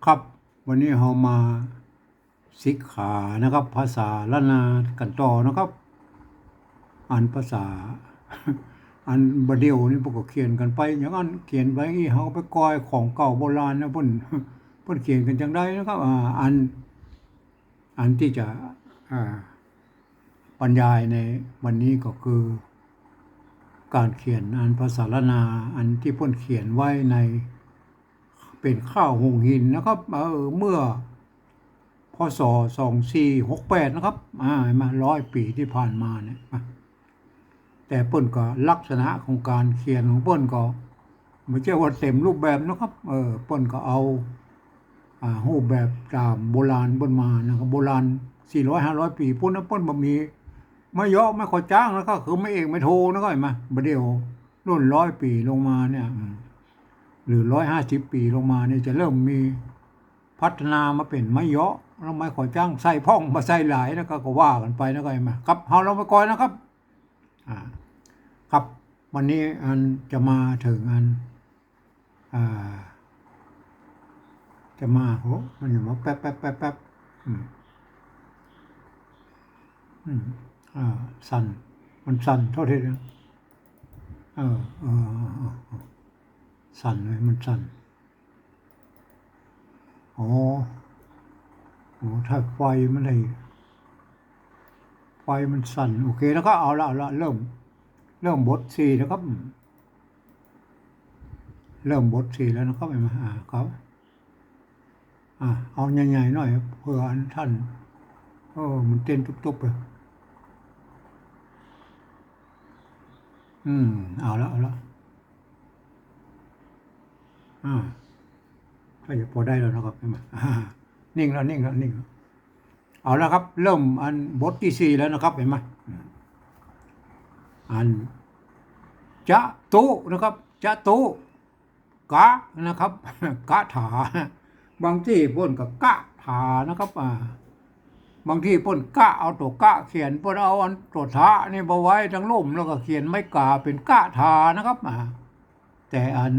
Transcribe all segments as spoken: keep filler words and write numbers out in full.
ครับ วันนี้เฮามาสิกขานะครับ ภาษาล้านนากั๋นต่อนะครับ อันภาษา อันบาดเดี่ยวนี้เปิ้นก็เขียนกั๋นไปอย่างนั้น เขียนไปอี้ เฮาไปก้อยของเก่าโบราณนะ เปิ้น เปิ้นเขียนกั๋นจังใดนะครับ อ่า อัน อันตี้จะ อ่า บรรยายในวันนี้ก็คือ ก๋านเขียนอันภาษาล้านนา อันตี้เปิ้นเขียนไว้ใน เป๋นค่าวหงหินนะครับ เออ เมื่อ พ.ศ. สองสี่หกแปด นะครับ อ่า หันก่อ ร้อยปี๋ตี้ผ่านมาเนี่ย อ่ะ แต่เปิ้นก็ลักษณะของก๋านเขียนของเปิ้นก็บ่ใจ้ว่าเต็มรูปแบบนะครับ เออ เปิ้นก็เอา อ่า รูปแบบต๋ามโบราณเปิ้นมานะครับ โบราณสี่ร้อยห้าร้อยปี๋ปู๊นนะ เปิ้นบ่มีไม้เยาะไม้ข้อจ๊าง แล้วก็คือไม้เอกไม้โทนะครับ หันก่อ บ่าเดี่ยวรุ่นร้อยปี๋ลงมาเนี่ย อืม หรือร้อยห้าสิบปี๋ลงมาเนี่ยจะเริ่มมีพัฒนามาเป๋นไม้เยาะ แล้วไม้ข้อจ๊างใส่พ่องบ่ใส่หลาย แล้วก็ ก็ว่ากั๋นไปนะครับ หันก่อ ครับ เฮาลองไปก่อนนะครับ อ่า ครับ วันนี้อันจะมาเถิงอัน อ่า จะมา โห มันจะมาแป๊บแป๊บแป๊บแป๊บ อืม อืม อ่า สั่น มันสั่นเต้าเถิงนะ เออ เออ เออ เออ สั่นเลย มันสั่น อ๋อ อ๋อ ถ้าไฟมันได้ ไฟมันสั่น โอเค แล้วก็เอาละ เอาละ เริ่ม เริ่มบทสี่แล้วครับ เริ่มบทสี่แล้วนะครับ หันก่อ อ่า ครับ อ่า เอาใหญ่ๆ หน่อย เผื่ออันต้าน เออ มันเต้นตุ๊บๆ เลย อืม เอาละ เอาละ อ่า ก็จะพอได้แล้วนะครับ หันก่อ อ่า นิ่งแล้ว นิ่งแล้ว นิ่งแล้ว เอาละครับ เริ่มอันบทตี้สี่แล้วนะครับ หันก่อ อืม อัน จะตุนะครับ จะตุ กะนะครับ กะถา บางตี้เปิ้นก็กะถานะครับ อ่า บางตี้เปิ้นกะ เอาตั๋วกะเขียน เปิ้นเอาอันตั๋วทะนี่มาไว้ตังลุ่ม แล้วก็เขียนไม้ก๋าเป๋นกะถานะครับ อ่า แต่อัน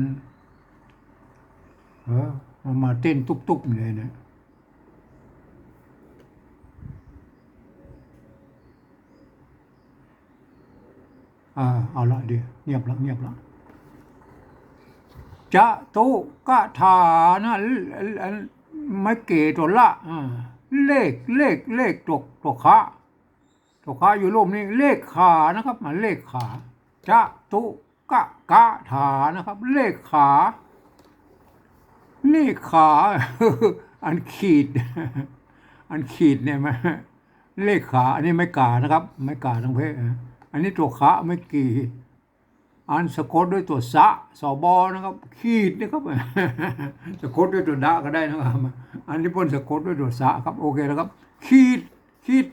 เออ มันมาเต้นตุ๊บๆ เลยเนี่ย อ่า เอาละ เดี๋ยว เงียบละ เงียบละ จะตุกะถานะ อัน อัน ไม้เก๋ตั๋วละ อ่า เลข เลข เลขตั๋ว ตั๋วคะ ตั๋วคะอยู่ลุ่มนี้ เลขขานะครับ มา เลขขา จะตุกะ กะถานะครับ เลขขา เลขขา อันขีด อันขีดเนี่ยมัน เลขขา อันนี้ไม้ก๋านะครับ ไม้ก๋าตังเพศนะ อันนี้ตั๋วคะ ไม้กี่ อันสะกดด้วยตั๋วสะ สบ นะครับ ขีดนะครับ สะกดด้วยตั๋วดะก็ได้นะครับ อันนี้เปิ้นสะกดด้วยตั๋วสะครับ โอเคนะครับ ขีด ขีด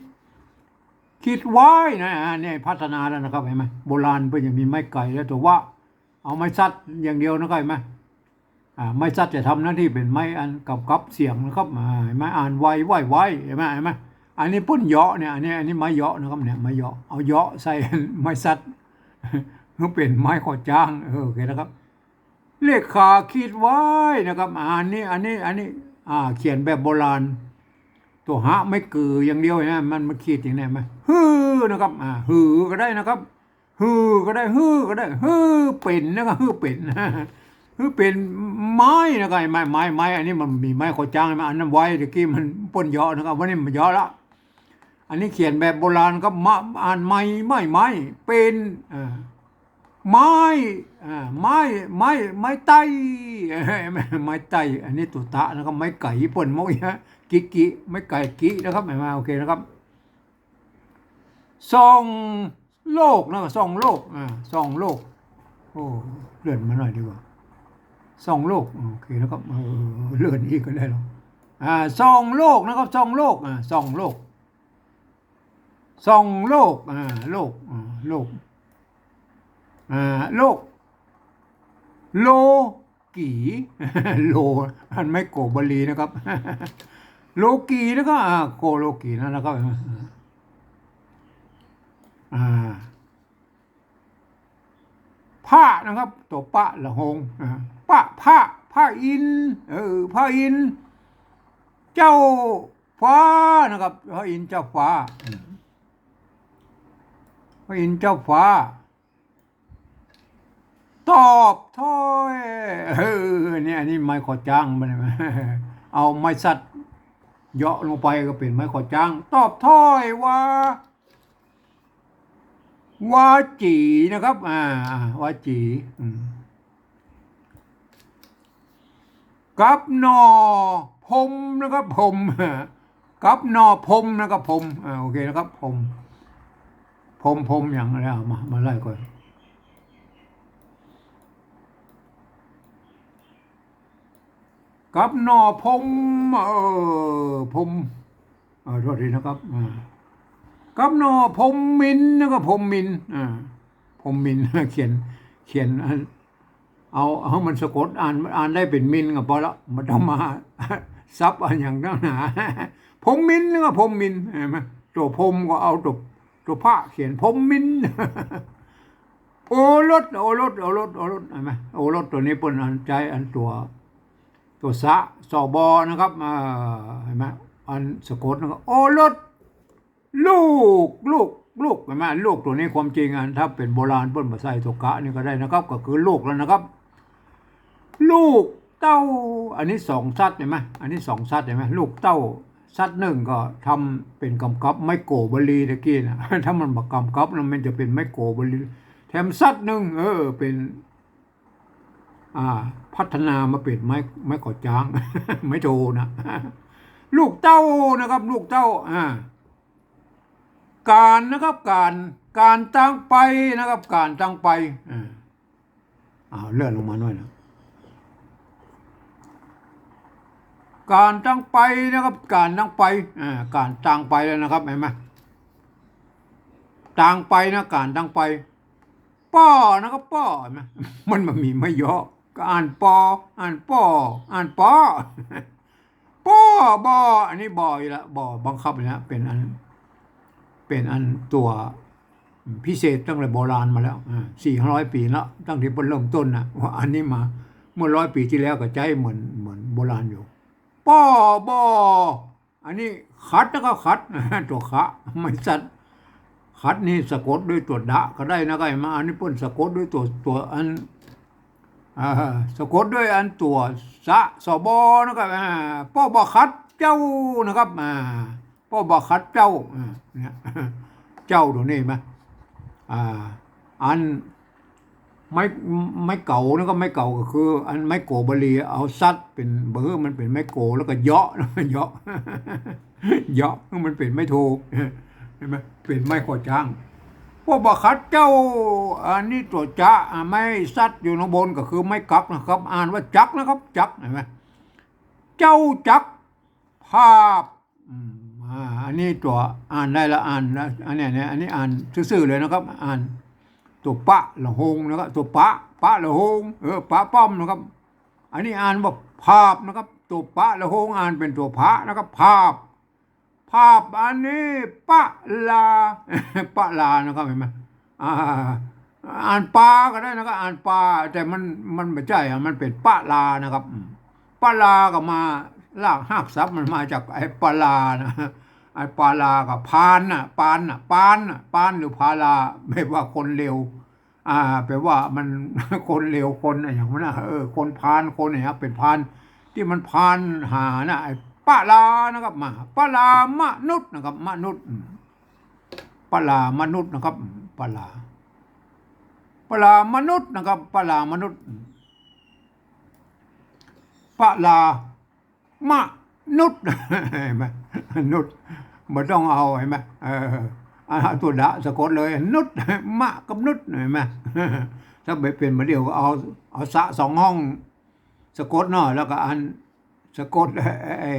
ขีดไว้นะ อ่า เนี่ยพัฒนาแล้วนะครับ หันก่อ โบราณเปิ้นจะมีไม้ไก่แล้ว แต่ว่าเอาไม้สัตว์อย่างเดียวนะครับ หันก่อ อ่า ไม้สัตว์จะทำหน้าตี้เป๋นไม้อันกำกับเสียงนะครับ อ่า หันก่อ อ่านไว ไหว้ ไว้ หันก่อ หันก่อ อันนี้เปิ้นเยาะเนี่ย อันนี้ อันนี้ไม้เยาะนะครับ เนี่ย ไม้เยาะ เอาเยาะใส่ไม้สัตว์ หื้อเป๋นไม้ข้อจ๊าง เออ โอเคนะครับ เลขขาขีดไว้นะครับ อ่า อันนี้ อันนี้ อันนี้ อ่า เขียนแบบโบราณ ตั๋วหะไม้กืออย่างเดียวนะ มัน มันขีดอย่างนี้ มา หื้อนะครับ อ่า หือก็ได้นะครับ หือก็ได้ หื้อก็ได้ หื้อเป๋นนะครับ หื้อเป๋น หื้อเป๋นไม้นะครับ ไม้ ไม้ ไม้ อันนี้มันมีไม้ข้อจ๊างมา อันนั้นไว้ตะกี้มันเปิ้นเยาะนะครับ วันนี้มันเยาะละ อันนี้เขียนแบบโบราณครับ มะ อ่านไม้ ไม้ ไม้ เป๋น อ่า ไม้ อ่า ไม้ ไม้ ไม้ไต้ ไม้ไต้ อันนี้ตั๋วตะนะครับ ไม้ไก่เปิ้นมกอีกฮะ กิ กิ ไม้ไก่กินะครับ หันก่อ โอเคนะครับ ส่องโลกนะ ส่องโลก อ่า ส่องโลก โอ้ เลื่อนมาหน่อยดีกว่า ส่องโลก โอเคนะครับ เออ เลื่อนอีกก็ได้หรอก อ่า ส่องโลกนะครับ ส่องโลก อ่า ส่องโลก ส่องโลก อ่า โลก อ่า โลก อ่า โลก โล กี โล อันไม้โกบลีนะครับ โลกีนะครับ อ่า โกโลกีนั่นนะครับ อ่า พระนะครับ ตั๋วปะละหง อ่า ปะ พระ พระอินทร์ เออ พระอินทร์ เจ้าฟ้านะครับ พระอินทร์เจ้าฟ้า อืม พระอินทร์เจ้าฟ้า ตอบถ้อย เออ เนี่ย อันนี้ไม้ขอจ๊างมัน เอาไม้สัตว์เหยาะลงไปก็เป๋นไม้ขอจ๊าง ตอบถ้อยว่า วาจีนะครับ อ่า อ่า วาจี อืม กับหน่อพรมนะครับ พรม กับหน่อพรมนะครับ พรม อ่า โอเคนะครับ พรม พรม พรมอย่างไร เอามา มาไล่ก่อน กับหน่อพรม เออ พรม เออ โทษทีนะครับ อ่า กับหน่อพรมมินนะครับ พรมมิน อ่า พรมมิน เขียน เขียนอัน เอา เอามันสะกดอ่าน อ่านได้เป๋นมินก็พอละ บ่ต้องมาสับอันอย่างนักหนา พรมมินนะครับ พรมมิน หันก่อ ตั๋วพรมก็เอาตั๋ว ตั๋วพระเขียน พรมมิน โอรส โอรส โอรส โอรส หันก่อ โอรสตั๋วนี้เปิ้นอันใจ๊อันตั๋ว ตั๋วสะ สอ บอ นะครับ อ่า หันก่อ อันสะกดนะครับ โอรส ลูก ลูก ลูก หันก่อ ลูกตั๋วนี้ความจริงอัน ถ้าเป๋นโบราณเปิ้นบ่ใส่ตั๋วกะนี่ก็ได้นะครับ ก็คือลูกแล้วนะครับ ลูกเต้า อันนี้สองสัตว์หันก่อ อันนี้สองสัตว์หันก่อ ลูกเต้า สัตว์นึ่งก็ทำเป๋นก๋ำกับไม้โกบรีตะกี้นะ ถ้ามันบ่ก๋ำกับนะ มันจะเป๋นไม้โกบรี แถมสัตว์นึ่ง เออ เป๋น อ่า พัฒนามาเป๋นไม้ ไม้ขอจ๊าง ไม้โทนะ ลูกเต้านะครับ ลูกเต้า อ่า ก๋านนะครับ ก๋าน ก๋านตางไปนะครับ ก๋านตางไป อ่า เอาเลื่อนลงมาหน่อยนะ ก๋านตางไปนะครับ ก๋านตางไป อ่า ก๋านตางไปแล้วนะครับ หันก่อ ตางไปนะ ก๋านตางไป ป้อนะครับ ป้อ หันก่อ มัน มันมีไม้เหยาะ ก็อ่านปอ อ่านป้อ อ่านปอ ป้อ บอ อันนี้บออีกละ บอบังคับอีกละ เป๋นอัน เป๋นอันตั๋วพิเศษตั้งแต่โบราณมาแล้ว อ่า สี่ห้าร้อยปี๋แล้ว ตั้งแต่เปิ้นเริ่มต้นนะ ว่าอันนี้มา เมื่อร้อยปี๋ตี้แล้วก็ใจ๊เหมือน เหมือนโบราณอยู่ ป้อ บอ อันนี้ขัดนะครับ ขัด ตั๋วขะ ไม้สัตว์ ขัดนี่สะกดด้วยตั๋วดะก็ได้นะครับ หันก่อ อันนี้เปิ้นสะกดด้วยตั๋ว ตั๋วอัน อ่า สะกดด้วยอันตั๋วสะ สอ บอ นะครับ อ่า ป้อบ่ขัดเจ้านะครับ อ่า ป้อบ่ขัดเจ้า อ่า เนี่ย เจ้าตั๋วนี้หันก่อ อ่า อัน ไม้ ไม้เก๋านะครับ ไม้เก๋าก็คืออันไม้โกบรี เอาสัตว์เป๋น บ่หื้อมันเป๋นไม้โก แล้วก็เหยาะ เหยาะ เหยาะ มันเป๋นไม้โท หันก่อ เป๋นไม้ขอจ๊าง ป้อบ่ขัดเจ้า อันนี้ตั๋วจะ อ่า ไม้สัตว์อยู่ข้างบนก็คือไม้กักนะครับ อ่านว่าจักนะครับ จัก หันก่อ เจ้าจักภาพ อืม อ่า อันนี้ตั๋วอ่านได้ละ อ่านละ อันเนี้ย เนี่ย อันนี้อ่านซื่อๆ เลยนะครับ อ่านตั๋วปะละหงนะครับ ตั๋วปะ ปะละหง เออ ปะป้อมนะครับ อันนี้อ่านว่าภาพนะครับ ตั๋วปะละหงอ่านเป๋นตั๋วผะนะครับ ภาพ ภาพ อันนี้ปะลา ปะลานะครับ หันก่อ อ่า อ่านปาก็ได้นะครับ อ่านปา แต่มัน มันบ่ใจ้อะ มันเป๋นปะลานะครับ อืม ปะลาก็มา ราก ฮากศัพท์มันมาจากไอ้ปาลานะ ไอ้ปาลาก็พานน่ะ ปานน่ะ ปานน่ะ ปานหรือพาลา แป๋ว่าคนเลว อ่า แป๋ว่ามัน คนเลว คนอะหยังวะนะ เออ คนพาล คนอะหยัง เป๋นพาล ตี้มันพาลหาน่ะ ไอ้ปะลานะครับ มา ปะลามนุษย์นะครับ มนุษย์ อืม ปะลามนุษย์นะครับ อืม ปะลา ปะลามนุษย์นะครับ ปะลามนุษย์ อืม ปะลา มนุษย์ หันก่อ นุษย์ บ่ต้องเอา หันก่อ เออ อ่า ตั๋วดะสะกดเลย นุษย์ มะกับนุษย์ หันก่อ ถ้าไปเป๋นมาเดี่ยวก็เอา เอาสะสองห้องสะกดเนาะ แล้วก็อันสะกด ไอ้ ไอ้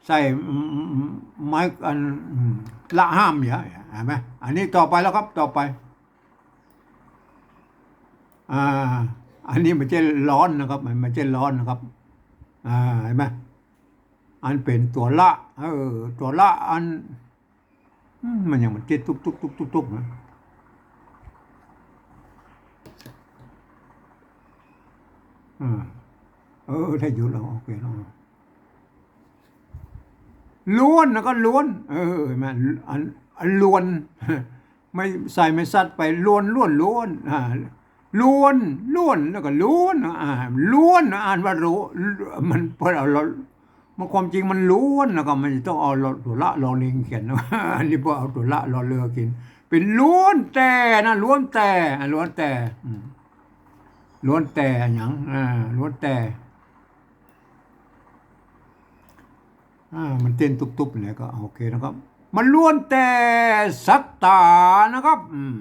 ใส่ไม้อัน ละห้ามเนี่ย หันก่อ อันนี้ต่อไปแล้วครับ ต่อไป อ่า อันนี้มันจะร้อนนะครับ มัน มันจะร้อนนะครับ อ่า หันก่อ อันเป๋นตั๋วละ เออ ตั๋วละอัน อืม มันยังมันเจ็ดตุ๊บตุ๊บตุ๊บตุ๊บตุ๊บนะ อ่า เออ ได้หยุดแล้ว โอเคแล้ว ล้วน แล้วก็ล้วน เออ เห็นไหม อัน อันล้วน ไม่ใส่ไม้สัตว์ไป ล้วน ล้วน ล้วน อ่า ล้วน ล้วน แล้วก็ล้วน อ่า ล้วน อ่านว่าโร มัน เปิ้นเอาลอ มันความจริงมันล้วน แล้วก็มันจะต้องเอาลอ ตั๋วละ ลอลิงเขียน อันนี้เปิ้นเอาตั๋วละ ลอเรือเขียน เป๋นล้วนแต่นะ ล้วนแต่ อ่า ล้วนแต่ อืม ล้วนแต่หยัง อ่า ล้วนแต่ อ่า มันเต้นตุ๊บๆ เนี่ยก็โอเคนะครับ มันล้วนแต่สัตตานะครับ อืม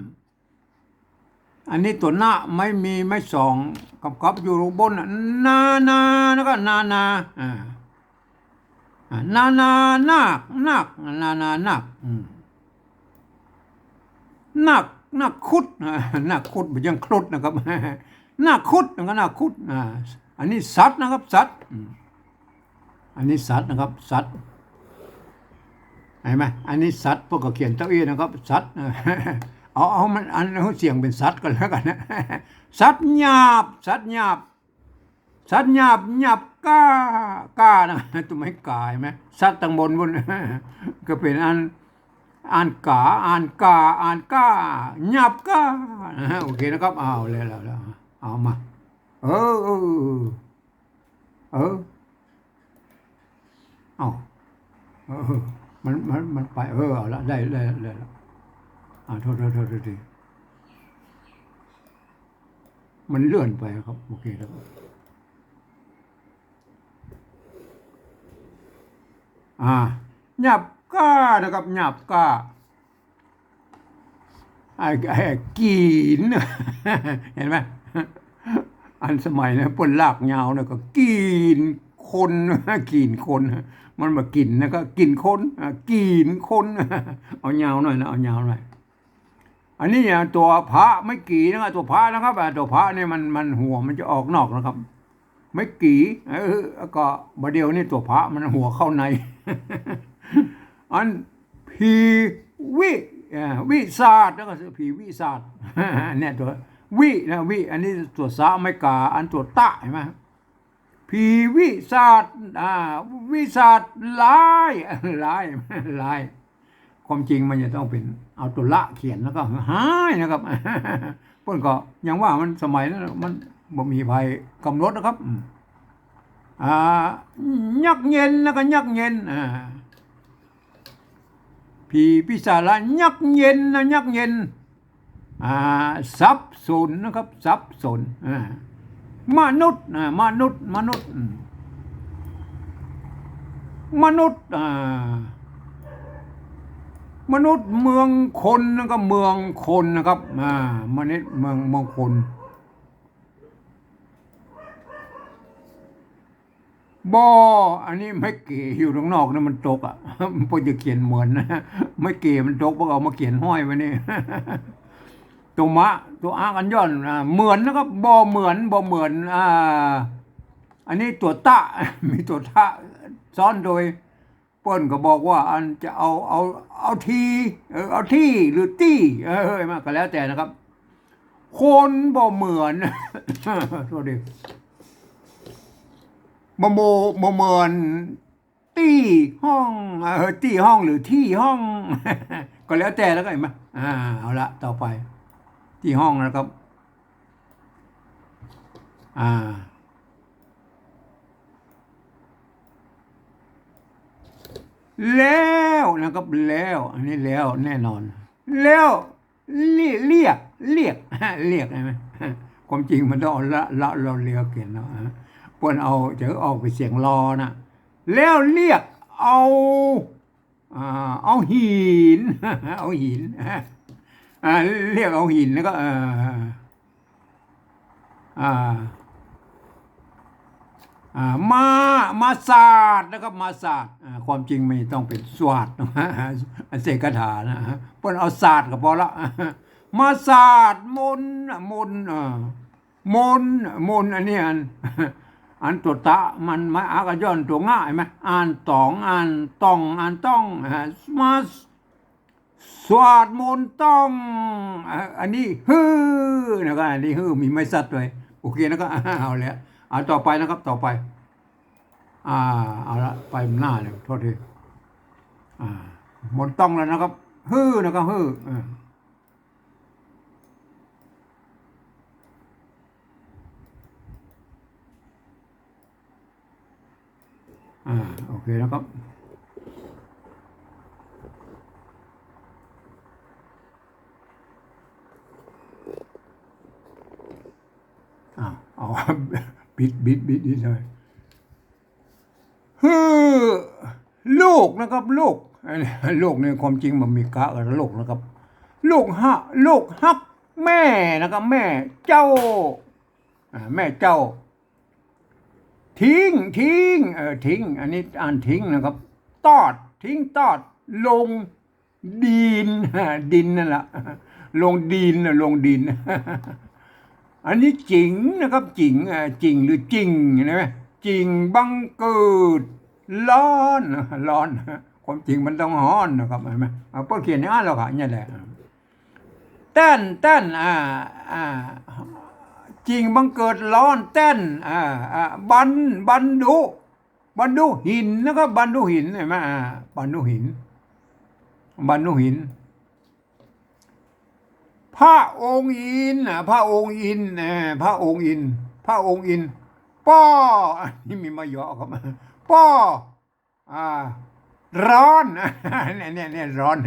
อันนี้ตั๋วนะ ไม้มีไม้สอง กับ กับอยู่บนน่ะ นานา แล้วก็นานา อ่า อ่า นานา นาค นาค นานา นาค อืม นาค นาคคุด นาคคุด บ่ยังครุฑนะครับ นาคคุด แล้วก็นาคคุด อ่า อันนี้สัตว์นะครับ สัตว์ อืม อันนี้สัตว์นะครับ สัตว์ เห็นไหม อันนี้สัตว์ เปิ้นก็เขียนเต้าอี้นะครับ สัตว์ เอา เอามัน อัน เอาเสียงเป๋นสัตว์ก่อนแล้วกั๋นนะ สัตว์หยาบ สัตว์หยาบ สัตว์หยาบ หยาบก้า ก้านะ ตั๋วไม้ก๋า เห็นไหม สัตว์ตังบนปู้น ก็เป๋นอัน อ่านก๋า อ่านก้า อ่านก้า หยาบก้า นะฮะ โอเคนะครับ เอาแล้ว แล้ว แล้ว เอามา เออ เออ เออ เออ เอา เออ มัน มัน มันไป เออ เอาละ ได้ ได้ ได้ละ อ่า โทษ โทษ โทษ โทษที มันเลื่อนไปครับ โอเคครับ อ่า หยาบก้านะครับ หยาบก้า ไอ้ ไอ้ กี๋น เห็นไหม อันสมัยนะ เปิ้นลากยาวนะ ก็กี๋นคน กี๋นคน มันบ่ากิ๋นนะ ก็กิ๋นคน อ่า กี๋นคน เอายาวหน่อยนะ เอายาวหน่อย อันนี้อ่ะ ตั๋วพระไม้กี่นะครับ ตั๋วพระนะครับ อ่า ตั๋วพระเนี่ยมัน มันหัวมันจะออกนอกนะครับ ไม้กี่ เออ แล้วก็บ่าเดี่ยวนี้ตั๋วพระมันหัวเข้าใน อันผีวิ อ่า วิสาท แล้วก็ผีวิสาท เนี่ยตั๋ววินะ วิ อันนี้ตั๋วสะไม้ก๋า อันตั๋วตะ เห็นไหม ผีวิสาท อ่า วิสาทร้าย ร้าย ร้าย ความจริงมันจะต้องเป๋น เอาตั๋วละเขียนแล้วก็หายนะครับ เปิ้นก็ยังว่ามันสมัยนั้นมันบ่มีใผก๋ำหนดนะครับ อืม อ่า ยักเย็น แล้วก็ยักเย็น อ่า ผีปีศาจร้าย ยักเย็นนะ ยักเย็น อ่า สับสนนะครับ สับสน อ่า มนุษย์ อ่า มนุษย์ มนุษย์ อืม มนุษย์ อ่า มนุษย์เมืองคนนะครับ เมืองคนนะครับ อ่า มนุษย์เมือง เมืองคน บ่ อันนี้ไม้เก๋อยู่ตางนอกนี่มันตกอ่ะ เปิ้นจะเขียนเหมือนนะ ไม้เก๋มันตก เปิ้นเอามาเขียนห้อยไว้นี่ ตั๋วมะ ตั๋วอะกัญญอน อ่า เหมือนนะครับ บ่เหมือน บ่เหมือน อ่า อันนี้ตั๋วตะ มีตั๋วทะซ้อนโดย เปิ้นก็บอกว่าอันจะเอา เอา เอาที เออ เอาที่ หรือตี้ เออ มาก็แล้วแต่นะครับ คนบ่เหมือน โทษที บ่โม บ่เหมือนตี้ห้อง เออ ตี้ห้องหรือที่ห้อง ก็แล้วแต่แล้วก็เห็นไหม อ่า เอาละ ต่อไป ตี้ห้องนะครับ อ่า แล้วนะครับ แล้ว อันนี้แล้วแน่นอน แล้ว เรียก เรียก เรียก เรียก ใช่ไหม ความจริงมันต้องเอาละ ละ ลอเรือเขียนเนาะ เปิ้นเอา จะออกเป๋นเสียงลอนะ แล้วเรียกเอา อ่า เอาหิน เอาหิน อ่า เรียกเอาหินแล้วก็ เอ่อ อ่า อ่า มา มาสาดนะครับ มาสาด อ่า ความจริงมันต้องเป๋นสวาด อันเสกคาถานะ เปิ้นเอาสาดก็พอละ มาสาดมนต์ มนต์ อ่า มนต์ มนต์ อันนี้อัน อันตั๋วตะมันไม้อะกัญญอนตั๋วง่ายไหม อ่านต๋อง อ่านต่อง อ่านต้อง อ่า มา สวาดมนต์ต้อง อ่า อันนี้ ฮือ นะครับ อันนี้ ฮือ มีไม้สัตว์ด้วย โอเคนะครับ เอาแล้ว เอาต่อไปนะครับ ต่อไป อ่า เอาละ ไปหน้าเลย โทษที อ่า หมดต้องแล้วนะครับ หื้อนะครับ หื้อ อ่า อ่า โอเคนะครับ อ่า เอา บิด บิด บิดนิดหน่อย หื้อ ลูกนะครับ ลูก อันนี้ ลูกนี่ความจริงมันมีกะกับลูกนะครับ ลูกฮะ ลูกฮักแม่นะครับ แม่เจ้า อ่า แม่เจ้า ทิ้ง ทิ้ง เออ ทิ้ง อันนี้อ่านทิ้งนะครับ ตอด ทิ้งตอด ลง ดีน ดินนั่นแหละ ลงดีนน่ะ ลงดิน อันนี้จิ๋งนะครับ จิ๋ง อ่า จิ๋งหรือจิ่งนะ จิ่งบังเกิดฮ้อน ฮ้อน ความจริงมันต้องฮ้อนนะครับ หันก่อ อ่า เปิ้นเขียนอย่างนั้นแหละครับ เนี่ยแหละ แต้น แต้น อ่า อ่า จิ่งบังเกิดฮ้อนแต้น อ่า อ่า บรร บรรดุ บรรดุหินนะครับ บรรดุหิน หันก่อ อ่า บรรดุหิน บรรดุหิน พระองค์อินทร์ อ่า พระองค์อินทร์ เออ พระองค์อินทร์ พระองค์อินทร์ ป้อ อันนี้มีมาเยาะครับ ป้อ อ่า ฮ้อน เนี่ย เนี่ย เนี่ย ฮ้อน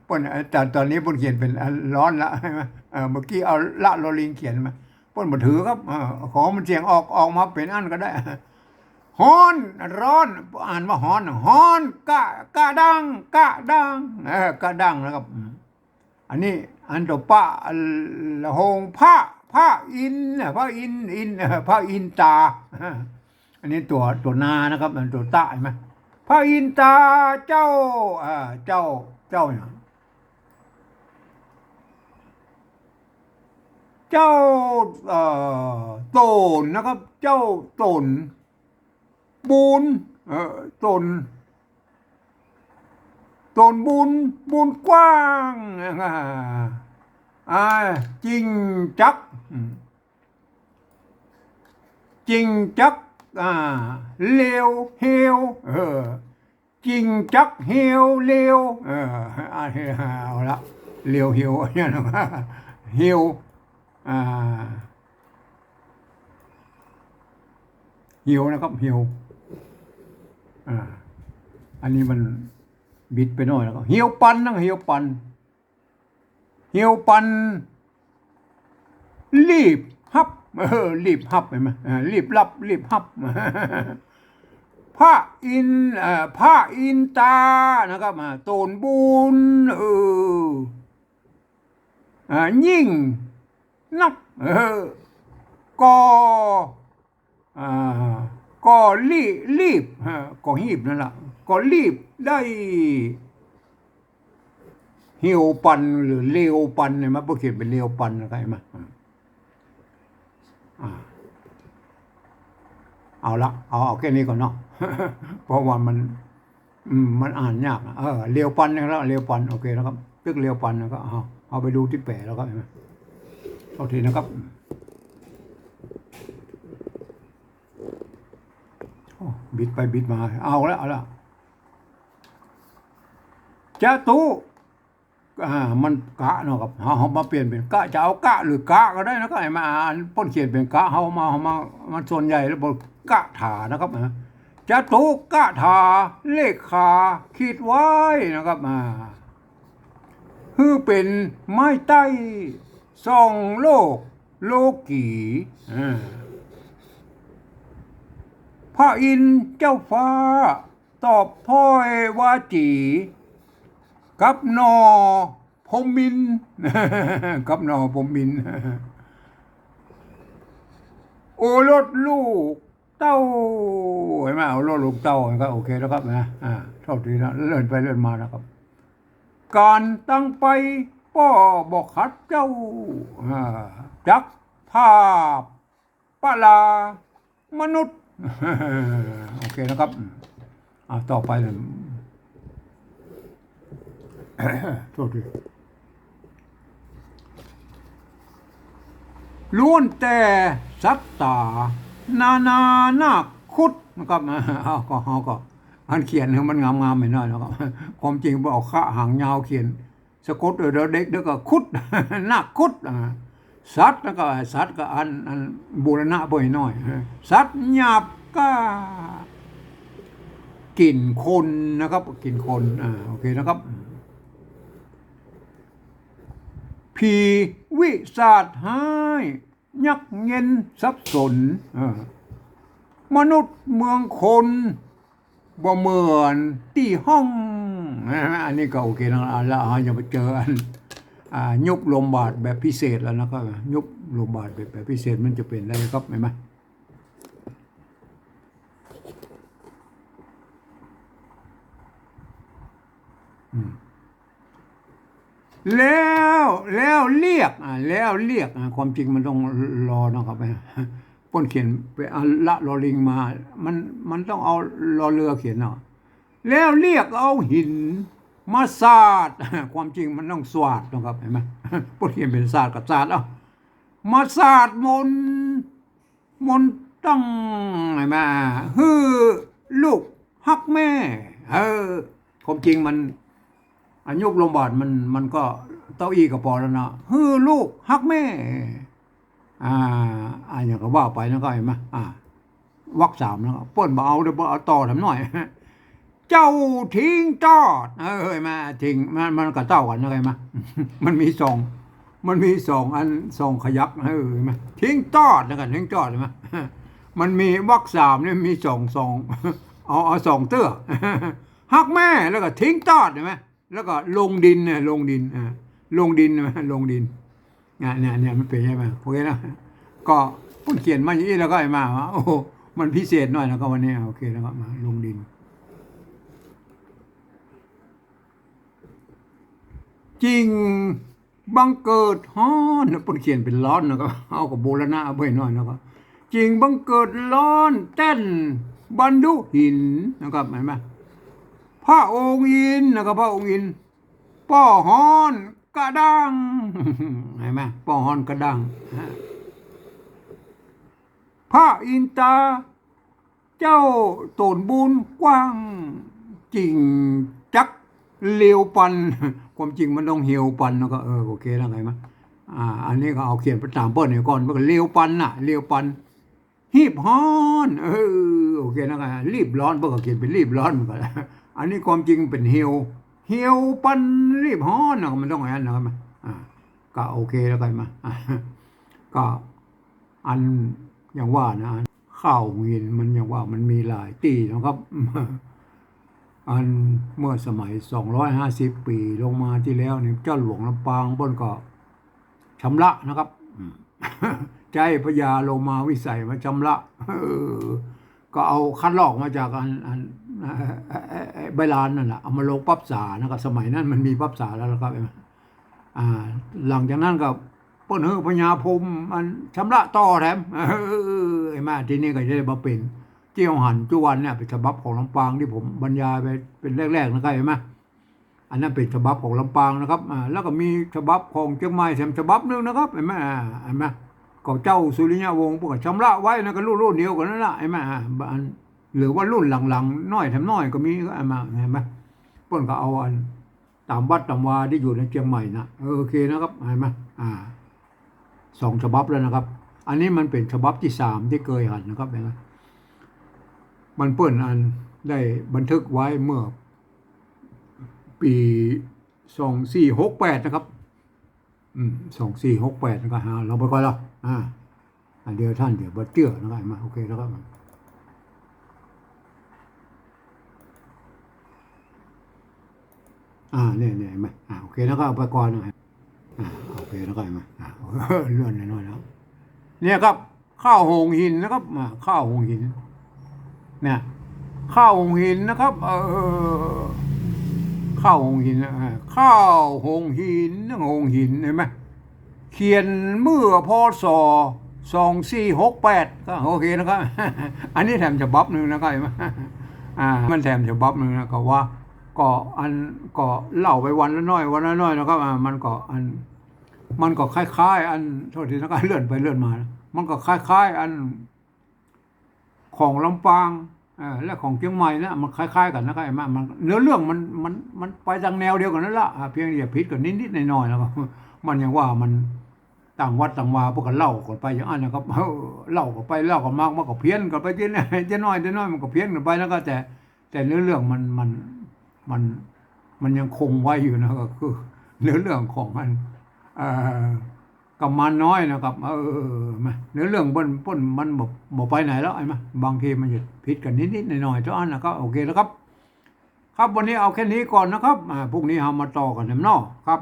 เปิ้น ตอน ตอนนี้เปิ้นเขียนเป๋น อ่า ฮ้อนละ หันก่อ เออ เมื่อกี้เอาละลอลิงเขียนมา เปิ้นบ่ถือครับ เออ ขอมันเสียงออก ออกมาเป๋นอันก็ได้ ฮ้อน ฮ้อน อ่านว่าฮ้อน ฮ้อน กะ กะดัง กะดัง เออ กะดังนะครับ อืม อันนี้อันต่อปะ ละหง พระ พระอินทร์ พระอินทร์ อินทร์ พระอินตา อันนี้ตั๋ว ตั๋วนานะครับ อันตั๋วตะ หันก่อ พระอินตาเจ้า อ่า เจ้า เจ้าหยัง เจ้า เอ่อ โต๋นนะครับ เจ้าโต๋น บุญ เอ่อ โต๋น โต๋นบุญ บุญกว้าง อ่า อ่า จิ่งจัก อืม จิ่งจัก อ่า เหลียวเหียว เออ จิ่งจักเหียวเหลียว เออ อ่า เอาละ เหลียวเหียว เนี่ยนะ เหียว อ่า เหียวนะครับ เหียว อ่า อันนี้มันบิดไปหน้อยแล้วก็ เหียวปันนะ เหียวปัน เหียวปัน รีบฮับ เออ รีบฮับ หันก่อ เออ รีบฮับ รีบฮับ พระอินทร์ เอ่อ พระอินตานะครับ อ่า โต๋นบุญ เออ อ่า ยิ่งนัก เออ ก็ อ่า ก็รี รีบ ฮะ ก็ฮีบนั่นล่ะ ก็รีบได้ เหียวปันหรือเหลียวปันเนี่ย มันบ่เขียนเป๋นเหลียวปันนะครับ หันก่อ อ่า เอาละ เอา เอาแค่นี้ก่อนเนาะ เพราะว่ามัน อืม มันอ่านยากนะ เออ เหลียวปันนะครับ เหลียวปัน โอเคนะครับ ตึกเหลียวปันนะครับ เอา เอาไปดูตี้แป๋แล้วครับ หันก่อ โทษทีนะครับ โอ้ บิดไปบิดมา เอาละ เอาละ จตุ อ่า มันกะเนาะครับ เฮา เฮามาเปลี่ยนเป๋นกะ จะเอากะหรือกะก็ได้นะครับ หันก่อ อ่าน เปิ้นเขียนเป๋นกะ เฮามา เฮามา มันส่วนใหญ่แล้วบอกกะถานะครับ นะ จตุคาถาเลขาคิดไว้นะครับ อ่า หื้อเป๋นไม้ใต้ส่องโลกโลกี อ่า พระอินทร์เจ้าฟ้าตอบถ้อยวาจี กับหน่อพรหมมินทร์ กับหน่อพรหมมินทร์ โอรสลูกเต้า หันก่อ โอรสลูกเต้า หันก่อ โอเคแล้วครับนะ อ่า โทษทีนะ เลื่อนไปเลื่อนมานะครับ ก๋านตังไปป้อบ่ขัดเจ้า อ่า จักภาพปลามนุษย์ โอเคนะครับ อ่า ต่อไปเลย โทษที ล้วนแต่สัตตา นานานาครุฑนะครับ เอาก็ เอาก็ อันเขียนหื้อมันงามๆ ไปหน้อยนะครับ ความจริงบ่เอาขะหางยาวเขียน สะกด เออ ดอเด็ก แล้วก็ขุด นาคขุด อ่า สัตว์ แล้วก็สัตว์ก็อัน อันบูรณะไปหน้อย สัตว์หยาบกล้า กิ๋นคนนะครับ กิ๋นคน อ่า โอเคนะครับ ผีวิสาทฮ้าย ยักเย็นสับสน เออ มนุษย์เมืองคน บ่เหมือนตี้ห้อง อันนี้ก็โอเคนะ เอาละ เอา อย่าไปเจออัน อ่า ยุบลมบาดแบบพิเศษแล้วนะครับ ยุบลมบาดแบบ แบบพิเศษมันจะเป๋นได้ครับ หันก่อ อืม แล้ว แล้วเรียก อ่า แล้วเรียก อ่า ความจริงมันต้องรอเนาะครับ เปิ้นเขียนไปเอาละรอลิงมา มัน มันต้องเอารอเรือเขียนเนาะ แล้วเรียกเอาหินมาสาด ความจริงมันต้องสาดเนาะครับ หันก่อ เปิ้นเขียนเป๋นสาดก็สาด เอ้า มาสาดมนต์ มนต์ตั้ง หันก่อ หื้อลูกฮักแม่ เออ ความจริงมัน อันยุบลมบาดมัน มันก็เต้าอี้ก็ปอแล้วเนาะ หื้อลูกฮักแม่ อ่า อ่า อย่างก็ว่าไปนะ หันก่อ อ่า วรรคสามนะ เปิ้นบ่เอา เดี๋ยวบ่เอาต่อแถมหน้อย เจ้าทิ้งตอด เออ หันก่อ ทิ้ง มัน มันก็เต้ากั๋นนะ หันก่อ มันมีสอง มันมีสองอัน สองขยัก เออ หันก่อ ทิ้งตอด แล้วก็ทิ้งตอด หันก่อ มันมีวรรคสามเนี่ยมีสอง สอง เอา เอาสองเตื้อ ฮักแม่ แล้วก็ทิ้งตอด หันก่อ แล้วก็ลงดินเนี่ย ลงดิน อ่า ลงดิน หันก่อ ลงดิน เนี่ย เนี่ย เนี่ย มันเป๋นใช่ไหม โอเคนะ ก็เปิ้นเขียนมาอย่างนี้แล้วก็หันก่อ ว่า โอ้โห มันพิเศษหน้อย แล้วก็วันนี้ โอเค แล้วก็มาลงดิน จิ่งบังเกิดฮ้อน เปิ้นเขียนเป๋นร้อน แล้วก็เอาก็บูรณะไปหน้อย แล้วก็ จิ่งบังเกิดร้อนแต้นบรรดุหิน นะครับ หันก่อ พระองค์อินทร์ นะครับ พระองค์อินทร์ ป้อฮ้อนกระด้าง หันก่อ ป้อฮ้อนกระด้าง พระอินตาเจ้าโตนบุญกว้าง จิ่งจักเหลียวปัน ความจริงมันต้องเหลียวปัน แล้วก็ เออ โอเค แล้วไงมะ อ่า อันนี้ก็เอาเขียนไปต๋ามเปิ้นนี่ก่อน มันก็เหลียวปันน่ะ เหลียวปัน ฮีบฮ้อน เออ โอเค แล้วก็รีบร้อน เปิ้นก็เขียนเป๋นรีบร้อนเหมือนกั๋น อันนี้ความจริงเป๋นเหลียว เหลียวปันรีบฮ้อนนะ มันต้องอย่างนั้นนะครับ อ่า ก็โอเค แล้วไงมะ อ่า ก็ อันอย่างว่านะ ข้าวหงส์หินมันอย่างว่ามันมีหลายตี้นะครับ อันเมื่อสมัยสองร้อยห้าสิบปี๋ลงมาตี้แล้วนี่ เจ้าหลวงลำปางเปิ้นก็ชำระนะครับ อืม ใจ๊พญาโลมาวิไสมาชำระ เออ ก็เอาคัดลอกมาจากอัน อัน เอ่อ เอ่อ เอ่อ ใบลานนั่นแหละ เอามาลงปั๊บสานะครับ สมัยนั้นมันมีปั๊บสาแล้วนะครับ อ่า หลังจากนั้นก็เปิ้นหื้อพญาพรหมอันชำระต่อแถม เออ หันก่อ ตี้นี่ก็จะได้มาเป๋นตี้เฮาหันจุวันเนี่ย เป๋นฉบับของลำปางตี้ผมบรรยายไปเป๋นแรกๆ นะครับ หันก่อ อันนั้นเป๋นฉบับของลำปางนะครับ อ่า แล้วก็มีฉบับของเจียงใหม่แถมฉบับนึ่งนะครับ หันก่อ อ่า หันก่อ ก็เจ้าสุริยวงศ์เปิ้นก็ชำระไว้นะ ก็รุ่นๆ เดียวกั๋นนั่นแหละ หันก่อ อ่า อัน หรือว่ารุ่นหลังๆ น้อยแถมน้อยก็มี หันก่อ หันก่อ เปิ้นก็เอาอัน ต๋ามวัดต๋ามวาตี้อยู่ในเจียงใหม่นะ เออ โอเคนะครับ หันก่อ อ่า สองฉบับแล้วนะครับ อันนี้มันเป๋นฉบับตี้สามตี้เกยหันนะครับ หันก่อ มันเปิ้นอันได้บันทึกไว้เมื่อปี๋สองสี่หกแปดนะครับ อืม สองสี่หกแปด นะครับ หาลองไปก่อนละ อ่า อันเดียวท่านเดี๋ยวบ่เจื้อนะครับ หันก่อ โอเคนะครับ อ่า เนี่ย เนี่ย หันก่อ อ่า โอเคนะครับ เอาไปก่อนนะ อ่า โอเคนะครับ หันก่อ อ่า เลื่อนหน่อยๆ แล้ว เนี่ยครับ ข้าวหงส์หินนะครับ อ่า ข้าวหงส์หิน เนี่ย ข้าวหงส์หินนะครับ เออ ข้าวหงส์หินนะ อ่า ข้าวหงส์หิน หงส์หิน หันก่อ เขียนเมื่อ พ.ศ. สองสี่หกแปด ก็โอเคนะครับ อันนี้แถมฉบับนึ่งนะครับ หันก่อ อ่า มันแถมฉบับนึ่งนะ ก็ว่า ก็อัน ก็เล่าไปวันละน้อย วันละน้อยนะครับ อ่า มันก็อัน มันก็คล้ายๆ อัน โทษทีนะครับ เลื่อนไปเลื่อนมานะ มันก็คล้ายๆ อัน ของลำปาง เออ และของเจียงใหม่นะ มันคล้ายๆ กั๋นนะครับ เห็นไหม มัน เนื้อเรื่องมัน มัน มันไปตางแนวเดียวกั๋นนั่นละ อ่า เพียงจะผิดกั๋นนิดๆ หน่อยๆ แล้วก็ มันยังว่ามัน ต่างวัดต่างวา พวกกั๋นเล่ากั๋นไปอย่างอั้นนะครับ เออ เล่ากั๋นไปเล่ากั๋นมา มันก็เพี้ยนกั๋นไปทีละน้อยทีละน้อย มันก็เพี้ยนกั๋นไปแล้วก็ แต่ แต่เนื้อเรื่องมัน มัน มัน มันยังคงไว้อยู่นะ ก็คือ เนื้อเรื่องของมัน เอ่อ กำมารน้อยนะครับ เออ มา เนื้อเรื่องเปิ้น เปิ้นมันบ่ บ่ไปไหนแล้ว เห็นไหม บางทีมันจะผิดกั๋นนิดๆ หน่อยๆ เต้าอั้นนะครับ โอเคแล้วครับ ครับ วันนี้เอาแค่นี้ก่อนนะครับ อ่า พรุ่งนี้เฮามาต่อกั๋นแหมเนาะ ครับ